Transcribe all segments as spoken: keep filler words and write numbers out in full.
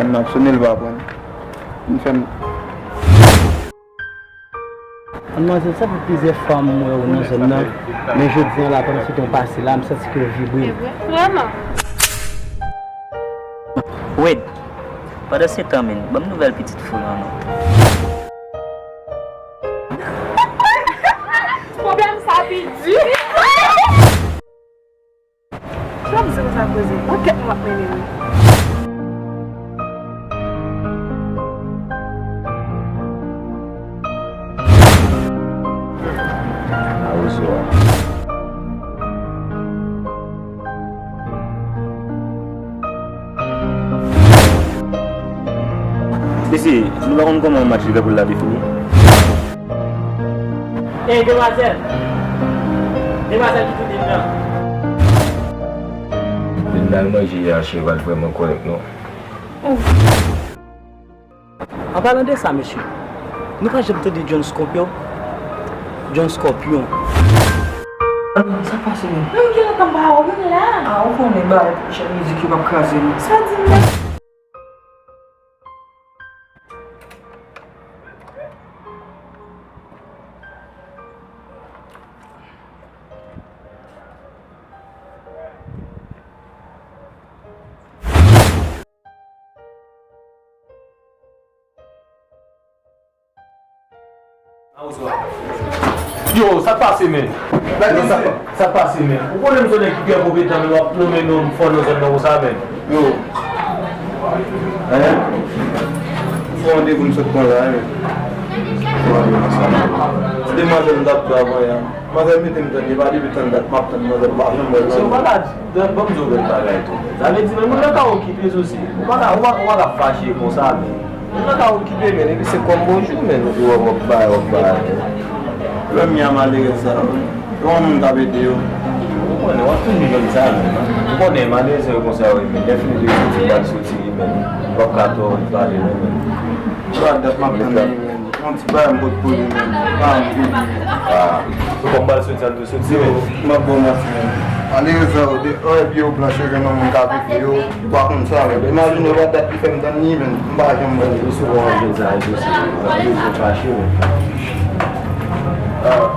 M ap sone, l pa pran. M fè m. Manmzèl, sa fè plizyè fwa m wè w nan zòn nan, men jodi a la, pandan se tan w pase la, m santi kè w vibre. Vrèman? Wade, pandan se tan, menn, ban m nouvèl pitit fou lan non. Pwoblèm sa pi di. Sa m se konsa koze? Yon kèt mwen ap mennen wi. Mawozo a. Mesye, nou pa konn kòman match Liverpool la te fini? Ey, demwazèl! Demwazèl ki tounen m nan. Vin n al manje yè a, cheval vrèman kòrèk non. An palan de sa, mesye, nou pa janm tande John Scorpion? John Scorpion. Sa k pase menm? Menm ki lè tan ba ou, menm la. A, ou konnen ba ou, jan mizik yo p ap kraze nou. Sa di m nan? Yo, sa k pase, men? Yo, sa, sa k pase, men? Ou konnen m se yon nèg ki byen konpetan, men w ap nonmen non m fò nan zòn nan konsa, men. Yo. Hein? Fò randevou m sot pran la, men. Fò randevou m sot pran. Se demwazèl m t ap di w avan yè a. Manzè mete m tann, e pa depi tann dat m ap tann manzè, m pa janm wè l. Mesye, ou pa ka, ban m di w bèl bagay tou. Sa vle di, men moun nan ka okipe sou si. Ou pa ka, ou pa, ou pa ka fache konsa, men. Moun nan ka okipe, men, epi se kòm bonjou, men. Ou wè, w ap bay, w ap bay. Lè m ya malerèz sa, wi. Kòman moun t ap ede yo? Ou konnen, w ap toujou jwenn sa, men. Ou konnen, malerèz yo konsa, wi, men. Lè fini de soti, pral soti, men. Ou p ap ka twò pale, non, men. Sa dat m ap tann li, men. Yon ti bagay m pot pou li menm. Ah, m kouri. Ah, se kòm bal soti, al tou soti, men. M ap ba w manti menm. Ale rezon yo, de, oh, epi yo blan, cheve nan moun k ap viv yo, ou pa konn sa menm. Imajine w, dat ki fè m tann li, men m pa janm wè l. Yo souvan ap jwenn sa, yo souvan, yo souvan fache, men. Ah.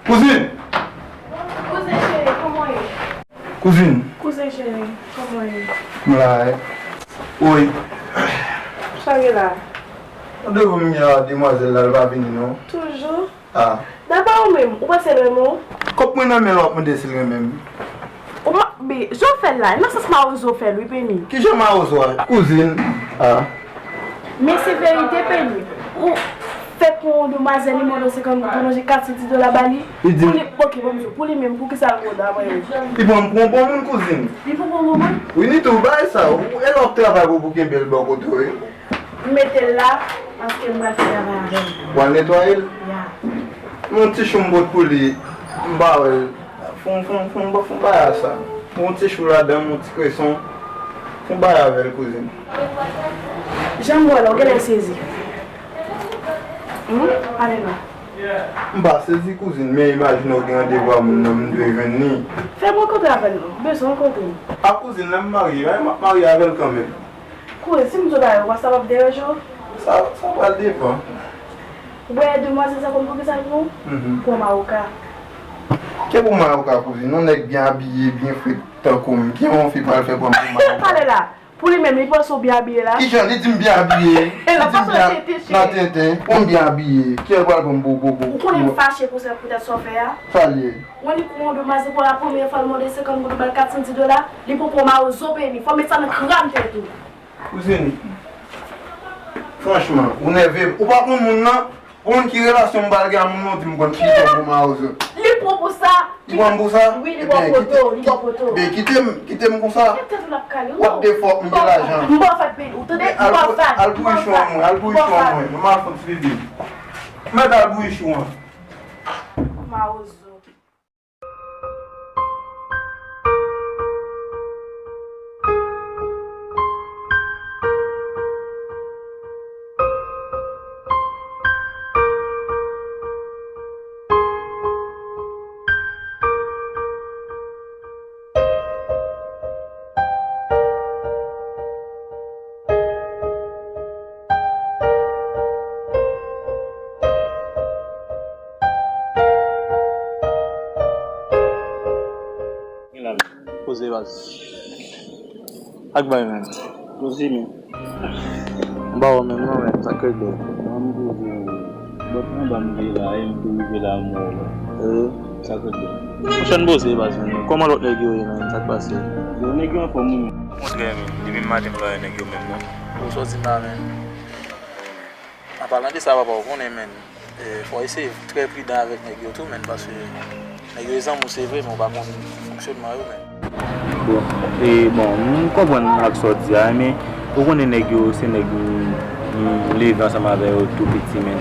Kouzin! Kouzen cheri, kòman w ye? Kouzin! Kouzen cheri, kòman w ye? M la, wi. Woy. Sa gen la? Randevou m gen a demwazèl la, l pa vini non. Toujou? Ah. Dapre ou menm, ou panse l renmen w? Kòb mwen nan men l, w ap mande si l renmen m. Ou ma-, bi, jan w fè l la, nan sans mawozo w fè l, wi, Penny. Kijan mawozo a? Kouzin. Ah. Men se verite, Penny. Ou fèk pran yon demwazèl, li mande w senkant goud, ou lonje kat san dis dola ba li. Li di m. Pou li, ok, ban m di w, pou li menm, poukisa l mande w? Li pran m pou yon bon moun, kouzin. Li pran w pou yon bon moun? Wi, Nitou, bagay sa, ou, e lè w ap travay pou, pou kenbe l bò kote w, wi. M mete l la, paske m pral fè travay avè l. W al netwaye l? Ya. Yon ti chou m pot pou li, m pa wè l. Fon, fon, fon, fon, fon bagay sa. Yon ti chou ladan, yon ti kreson. Fon bagay avè l, kouzin. Jan m wè la, w genlè sezi. Hum, ale non. M pa sezi, kouzin, men imajine w gen randevou a moun nan, m dwe jwenn li. Fè m rankontre avè l non, m bezwen rankontre l. A kouzin, lè m marye, men m ap marye avè l kanmenm. Kouzin, si m di w bagay, ou kwè sa p ap deranje w? Sa, sa pral depann. Ou wè demwazèl sa konn poukisa l pran w? Mhm. Pou mawoka. Ki pou mawoka, kouzin? Yon nèg byen abiye, byen fre tankou m. Ki yon fi pral fè pran m pou mawoka? Pale la. Pou li menm, li panse w byen abiye la. Kijan? Li di m byen abiye. Li di m byen nan tenten. Ou m byen abiye. Kiyès pral pran m pou, pou, pou, ou konnen m fache pou sa, poutèt sa w fè a? Sa l ye? Ou wè li pran yon demwazèl pou la premyè fwa, l mande senkant goud, ou ba l kat san dis dola, li pran pou mawozo, Penny. Fò w met sa nan kran tèt ou. Kouzin, franchman, ou nève m. Ou pa konn moun nan? Ou konn ki relasyon m pral gen a moun nan, ou di m konn chita pou mawozo. Li pran pou sa. Li pran m pou sa? Wi, li bò poto, li bò poto. Ben, kite m, kite m konsa. What the fuck, m gen lajan. M bò vag, men ou tande? M bò vag. Al pou ichon mwen, al pou ichon mwen. Mwen al fon ti pipi. Mèt al pou ichon an. Mawozo. Poze baz. Ak bay men. Poze men. M ba w menm non men, sa k regle? Ban m poze w. Bòt anba m te la, e m tou rive la mò. Ee. Sa k regle? Monchè, n poze baz men. Kòman lòt nèg yo ye men? Sa k pase? Yo, nèg yo anfòm wi. Okontrè men, depi maten m pa wè nèg yo menm non. Ou sòti m la men. An palan de sa papa, ou konnen men. E, fò w eseye trè pridan avèk nèg yo tou, men, paske nèg yo e zanmi w, se vre, men w pa konn fonksyònman yo, men. Bon, e, bon, m konprann ak sa w di a, men ou konnen nèg yo, se nèg m, m leve ansanm avè yo tou piti, men.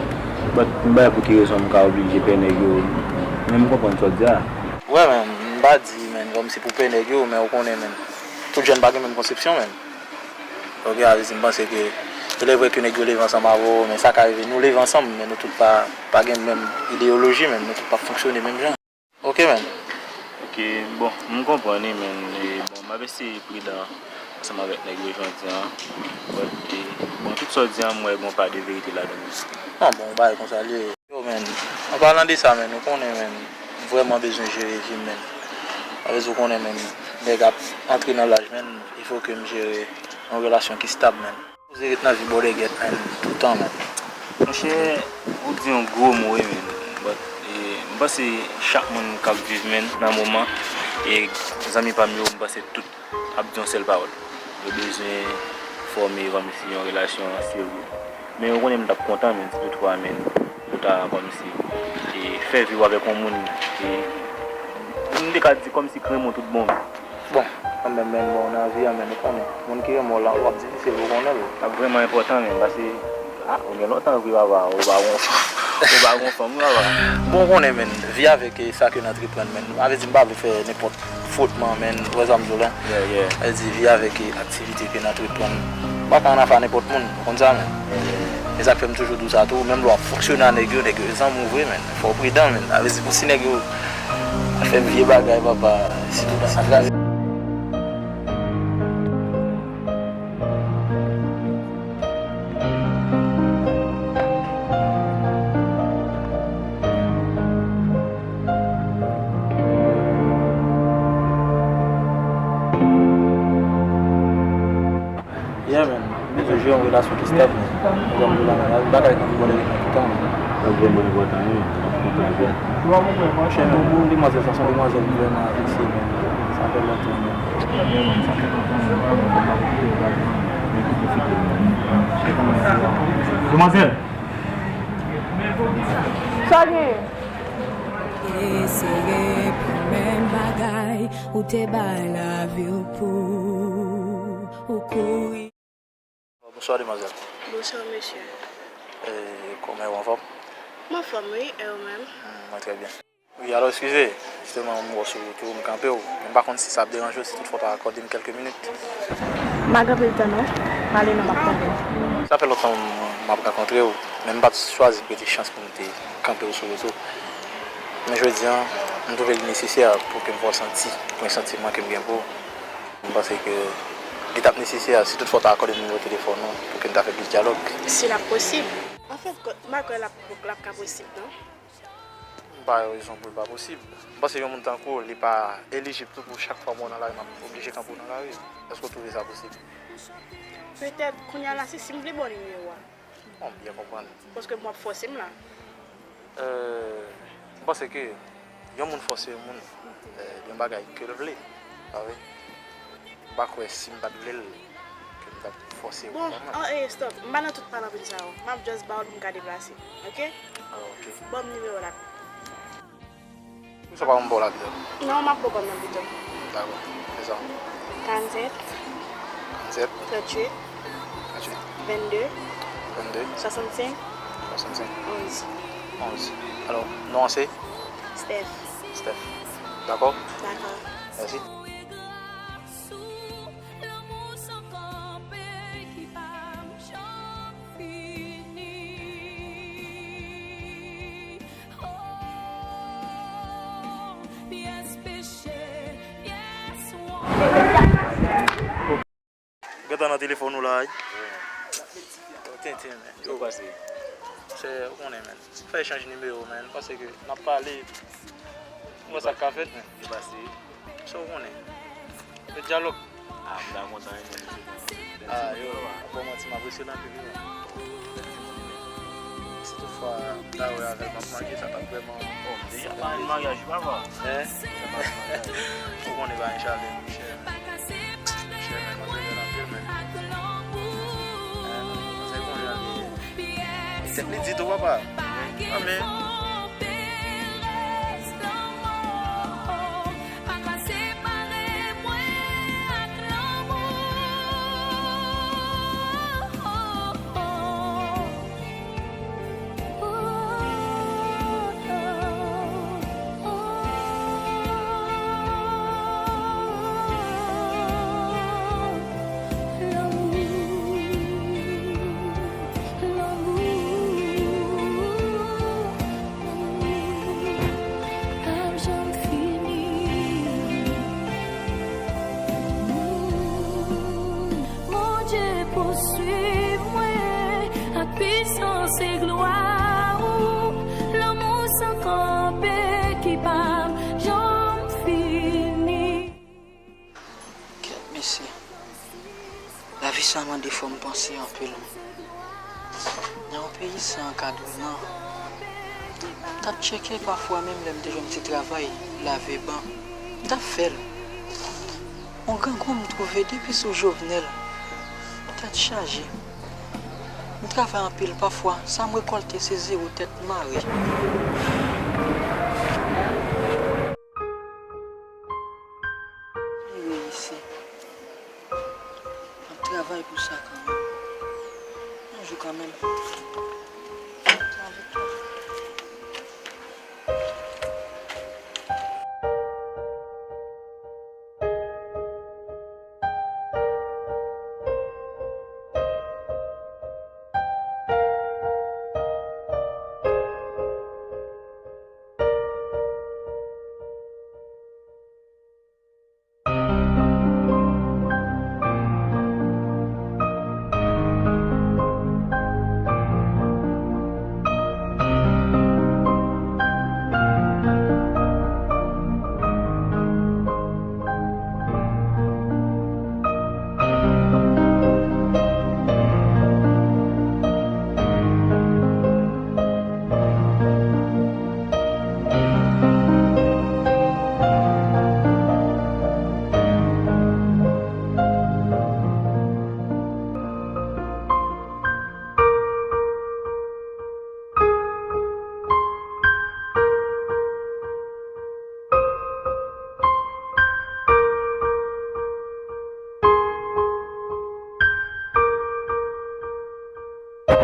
But, m pa wè pou ki rezon m ka oblije pè nèg yo, men m konprann sa w di a. Wè, men, m pa di, men, kòmsi pou pè nèg yo, men ou konnen, men, tout jèn pa gen menm konsepsyon, men. Ok, a vle di m panse ke, il est vrai ke nèg yo leve ansanm avè w, men sa ka rive, nou leve ansanm, men nou tout pa, pa gen menm ideyoloji, men nou tout pa fonksyone menm jan. Ok, men. Ok, bon, m konprann wi, men, e, bon, m ap eseye pridan ansanm avèk nèg yo jodi a. But, e, bon, tout sa w di a, m wè gon pa de verite ladan l. Non, bon, bagay konsa l ye. Yo, men, an palan de sa, men, ou konnen, men, m vrèman bezwen jere vi m, men. Sa vle di, ou konnen, men, nèg ap antre nan laj, men, il faut que m jere yon relasyon ki stab, men. Poze ret nan vi bòdègèt, men, toutan, men. Monchè, ou di yon gwo mo, wi, men. But, e, m panse chak moun k ap viv, men, nan moman, e zanmi pa m yo, m panse tout ap di yon sèl pawòl. Yo bezwen fòme kòmsi yon relasyon serye. Men ou konnen m t ap kontan, men, si toutfwa, men, ou ta kòmsi, e, fè vi w avèk yon moun, e, m te ka di kòmsi k renmen w tout bon, men. Bon, kanmenm, men, bon, nan vi a, men, ou konnen, moun ki renmen w la, w ap difisil pou w konnen l. L ap vrèman enpòtan, men, paske, a, ou gen lontan vre, papa, ou pa gon fanm, ou pa gon fanm, wi, papa. Bon, ou konnen, men, vi avèk, e, sa ke n antreprann, men, sa vle di m pa vle fè nenpòt frotman, men, ou wè sa m di w la? Yeah, yeah. Sa vle di, vi avèk, e, aktivite ke n antreprann. Ou pa ka ann afè a nenpòt moun, ou konn sa, men. Yeah, yeah. E sa k fè m toujou di w sa tou, menm lè w ap fonksyone a nèg yo, nèg yo zanmi w vre, men. Fò w pridan, men. Sa vle di, pou si nèg yo ap fè vye bagay, papa, sitou nan sa kraze. Yeah, man. M bezwen jere yon relasyon ki stab, man. Ou konprann la, man. Bagay tankou bòdègèt nan tout tan, man. Sa vrèman enpòtan, wi, man. M ap kontan, wi. Monchè, men, bon, demwazèl sa, se yon demwazèl ki vrèman apresye, man. Sa fè lontan, man. Yeah, man, sa fè lontan, man. M pa konn kòman pou pwofite, man. Demwazèl! Sa gen? Eseye pou menm bagay ou te bay lavi w pou ou kouri. Bonswa, demwazèl. Bonswa, mesye. E, kòman w, anfòm? M anfòm, wi, e ou menm? Hmm, mwen trè byen. Wi, alò, eskize, jisteman, m wè w sou wout ou, m kanpe w. Men m pa konn si sa ap deranje w, si toutfwa w ta akòde m kèlke minit. M pa gen anpil tan, non. M ale non, m ap tande w. Sa fè lontan m, m ap rankontre w, men m pa t chwazi prete chans pou m te kanpe w sou wout ou. Men jodi a, m twouve li nesesè pou ke m fè w santi presantiman ke m gen pou ou. M panse ke li t ap nesesè, si toutfwa w ta akòde m nimewo telefòn ou, pou ke n ta fè plis dyalòg. Si l ap posib. Anfèt, m pa kwè l ap, l ap ka posib, non. M pa wè rezon pou l pa posib. M panse yon moun tankou w, li pa elijib tou pou chak fwa m wè w nan lari, m ap oblije kanpe w nan lari. Èske w twouve sa posib? Petèt, kounye a la, se si m vle ba w nimewo a. Bon, m byen konprann. Paske m w ap fòse m la. Euh, m panse ke yon moun fòse yon moun, euh, yon bagay ke l vle, pa vre? M pa kwè si m pa t vle l, ke m t ap fòse w. Bon, an, e, stop. M pa nan tout palanpil sa yo. M ap just ba w l pou m ka deplase. Ok? Ah, ok. Ban m nimewo w la. Ou Sa pa yon bon ladan. Non, m ap bon kòm nan pito. Dakò. Se sa. Karannsenk. Karannsenk. Tranntuit. Tranntuit. Vennde. Vennde. Swasannsenk. Swasannsenk. Onz. Onz. Alò, non an se? Steph. Steph. Dakò? Dakò. Mèsi. Gentan nan telefòn ou la, wi. Tenten, men. Yo, pase. Se, ou konnen, men. Fè echanj nimewo, men. Paske n ap pale. Mwen sa ka fèt, men. Yo, pase. Se ou konnen. Se dyalòg. Ah, m ta kontan, men. Ah, yo, pa bon manti, m apresye l anpil, wi. Si toutfwa, m ta wè avè l, m ap marye, sa t ap vrèman. Oh, deja pa nan maryaj, papa. Hein? Ou konnen pa gen chalè, monchè. Monchè, men, manzè bèl anpil, men. Hein? Manzè konnen anpil. Tèt li di tou, papa. Ah, men. Lanmou p ap janm fini. Bondye pou swiv mwen ak pisans e glwa ou. Lanmou san kanpe ki p ap janm fini. Kèt mesye, lavi sa mande fò m panse anpil. Nan yon peyi san ankadreman, m t ap tcheke pafwa menm lè m te jwenn ti travay lave ban, m t ap fè l. Yon grangou m twouve depi sou Jovenel, tèt chaje. M travay anpil pafwa, sa m rekòlte se zewo tèt mare. Li reyisi. M ap travay pou sa kanmenm. Yon jou kanmenm. Sa avèk twa.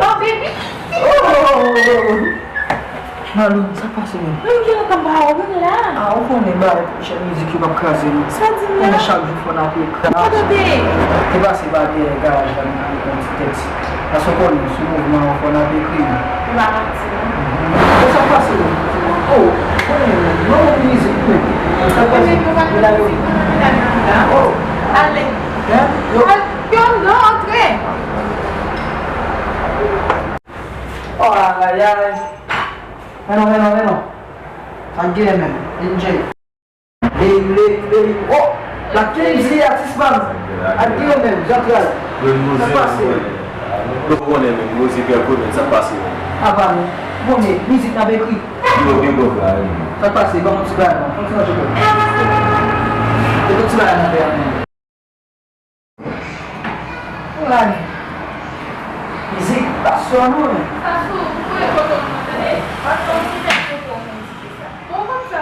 Oh, baby! Oh! Malou, sa k pase menm? Menm ki lontan m pa wè w, menm la. Ah, ou konnen bagay pou chèf mizik yo p ap kraze nou. Sa di m la? Konnen chak jou fò n ap ekri. Kote w te ye? Te pase pa dèyè garaj la, m ap yon ti tèks. Paske w konnen, sou mouvman an, fò n ap ekri. Ou pa manti, non? Sa k pase menm? Oh, konnen menm, non, mizik menm. Sa k pase? Medam yo, medam yo la. Oh. Ale. Hein? Yo. Al, yo, non, antre. Oh, ayayay. Men non, men non, men non. Sa k genyen menm? Enjoy. Ley, ley, ley. Oh! Black Kenzie, atis pa m. Ak genyen menm, zantray. Sa k pase? Nou konnen menm, Rosie Pierre Coleman, sa k pase menm? Apa nou. Konnen, mizik n ap ekri. Yo, big up la, wi. Sa k pase? Ban m yon ti bagay, non. Yon ti manje pou mwen. Yon ti bagay nan tè a, menm. Ou la, men. Mizik, pa sou nou, men. Sa sou, ou konnen foto nou, tande? Pa sou, ou konnen foto nou, di sa. Bon, konsa.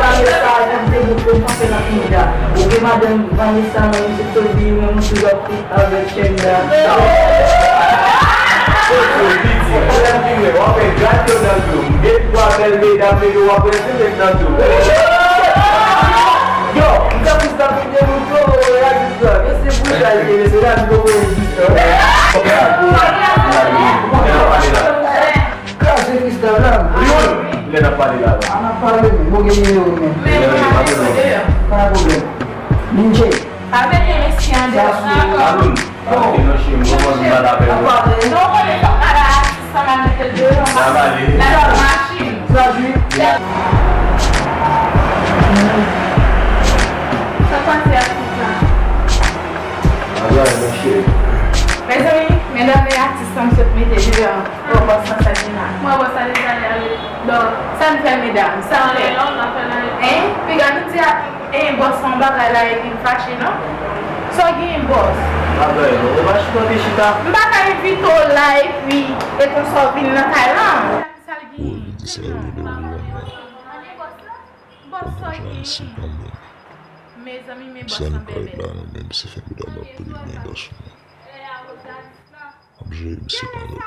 Vanessa, jan m te montre m pa fè nan Inda. Ou gen madanm Vanessa, men misye Toby, men misye ap avèk Shenda. Yo, m te plis la pou te nou to, yo, ya jis la. Yo se pou sa, yo se la, yo se la. Kraze freestyle la. Youn, lè n ap pale la. A, n ap pale, men. Bon, gen nimewo, men. Pa gen pwoblèm. Ninja. Pa mete mesye an deyò. Alon, pa mete nan chen, mwen konn m pa t avè l. Non, konnen fòk m al a atis la, m al mete l deyò. N ap ale. L al nan machin. Sa jwi. Sa k pase atis la? Mezanmi, medam, e atis la m sot mete deyò. Bon, bòs la sa gen la. Mwen, bòs la deja ale. Bon, sa n fè, medam? Sa n fè? Hein? Piga nou di a, hein, bòs la yon bagay la epi l fache, non? Sa w gen, bòs? Bagay, non. Ou pa chita, ou te chita. M pa ka envite w la epi e konsa w vin nan kay la. Sa l gen? Bòs, sa w gen? Mezanmi, men bòs la bèbè. Menm si fè medam ap premye bòs mwen. Ap jere misye pa lòt.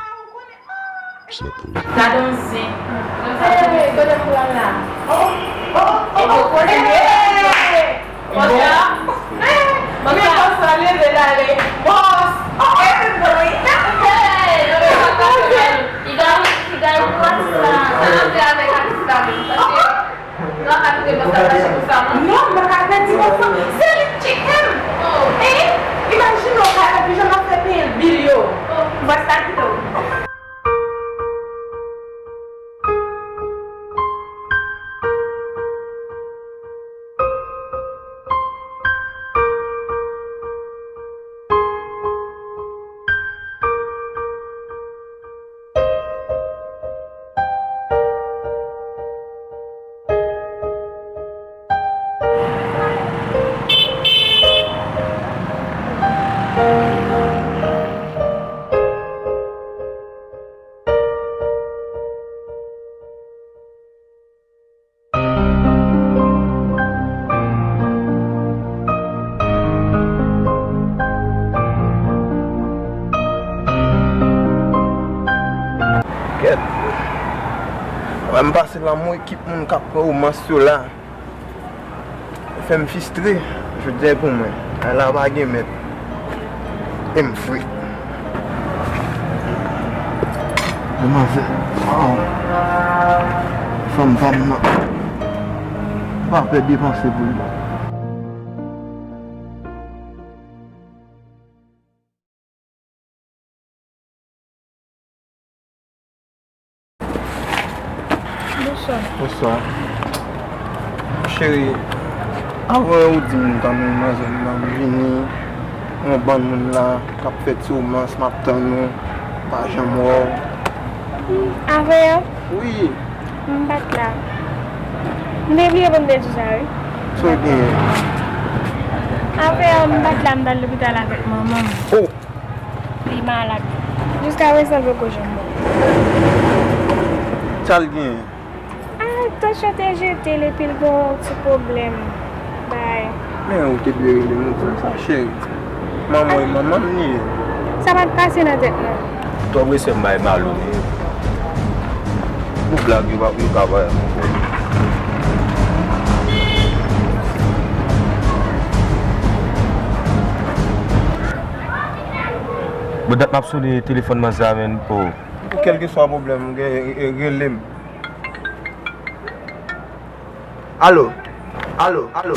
Misye ap poze. Gade yon zen. Hey, gade pou la la. Oh, oh, oh, oh, oh. Hey! Bòs la. Hey! Bòs la. Bòs la leve l ale. Bòs. Oh, hey, hey, hey. Hey, non, men sa pa fè l. Li gade, li gade pou atis la. Sa n ap fè avèk atis la menm? Paske Nou pa ka kite bòs la fache konsa, non? Non, m pa ka pèdi bòs la. Se li k tcheke m. Oh. Hein? Wè, m pase la, m wè ekip moun k ap pran romans yo la. Fè m fistre. Jodi a e pou mwen. Ay la pa gen mèt. E m fre. Manmzèl. Oh. Fanm pa m nan. Pa pè depanse pou li. Bonswa. Bonswa. Cheri, avan ou di m tann yon manzè nan vini, yon bann moun la k ap fè ti romans, m ap tann ou, pa janm wè w. Hmm, avan yè? Wi. M pa t la. M te bliye pou m te di w sa, wi. Sa w genyen? Avan yè, m pa t la, m t al lopital avèk manman m. Oh! Li malad. Jiskaprezan, l poko janm bon. Sa l genyen? Ah, tansyon te jete l epi l gen yon ti pwoblèm. Bay. Men ou te dwe rele m, ou di m sa, cheri. Manman w e manman m li ye. Sa pa t pase nan tèt mwen. Twò prese m bay Malo li ye. Pou blag yo pa, yo ka bay m ankò. Bon, dat m ap sonde telefòn manzè a, menn. Oh. Pou kèlkeswa pwoblèm ou gen, e, e, rele m. Alo? Alo? Alo?